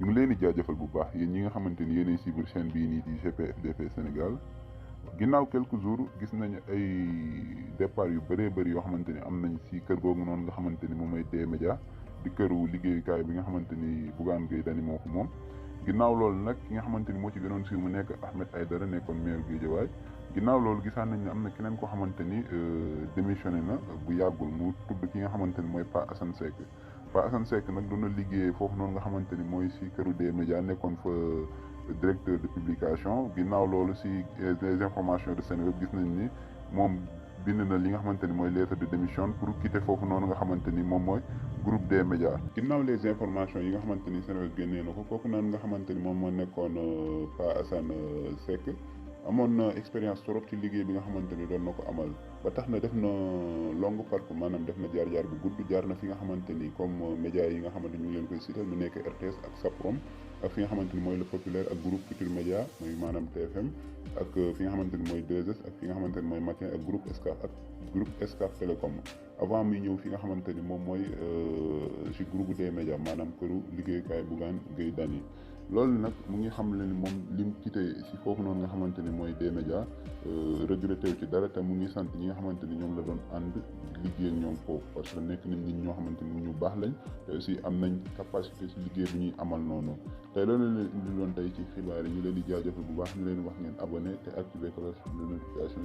ñu ngi leen di jaajëfal bu baax yéen ñi nga xamante ni yéenay suivre chaîne bii nii di GPFDP Sénégal ginnaaw quelques jours gis nañu ay départ yu bëree bëri yoo xamante ni am nañ si kër googu noonu nga xamante ni moom mooy D-Media di këru liggéeyukaay bi nga xamante ni Bougane Gueye Dany moo ko moom. ginnaaw loolu nag ki nga xamante ni moo ci gënoon siiw mu nekk Ahmed Aïdara nekkoon maire Guédiawaye ginnaaw loolu gisaan nañ ne am na keneen koo xamante ni démissionné na bu yàggul mu tudd ki nga xamante ni mooy Pa Assane Seck. Pa Assane Seck nag doon na liggéey foofu noonu nga xamante ni mooy si këru D-Media nekkoon fa directeur de publication ginnaaw loolu si les informations de Seneweb gis nañ ni moom bind na li nga xamante ni mooy lettre de démission pour quitter foofu noonu nga xamante ni moom mooy groupe D-Media. ginnaaw les informations yi nga xamante ni Seneweb génnee na ko kooku noonu nga xamante ni moom moo nekkoon Pa Assane Seck amoon na expérience trop ci liggéey bi nga xamante ni doon na ko amal ba tax na def na longue parcours maanaam def na jaar-jaar bu gudd jaar na fi nga xamante ni comme média yi nga xamante ni ñu ngi leen koy citer mu nekk RTS ak Saprom ak fi nga xamante ni mooy Le Populaire ak groupe Futurs Médias mooy maanaam TFM ak fi nga xamante ni mooy 2S ak fi nga xamante ni mooy Matin ak groupe Excaf Télécom avant muy ñëw fi nga xamante ni moom mooy ci groupe D-Media maanaam këru liggéeyukaay Bougane Gueye Dany loolu nag mu ngi xam le ni moom lim quitté ci foofu noonu nga xamante ni mooy D-Media regretté wu ci dara te mu ngi sant ñi nga xamante ni ñoom la doon ànd liggéey ak ñoom foofu parce que nekk nañ nit ñoo xamante ni ñu baax lañ te aussi am nañ capacité ci liggéey bi ñuy amal noonu tey loolu leen indi loon tey ci xibaar yi ñu leen di jaajëfal bu baax ñu leen wax ngeen abonné te activé cloche de notification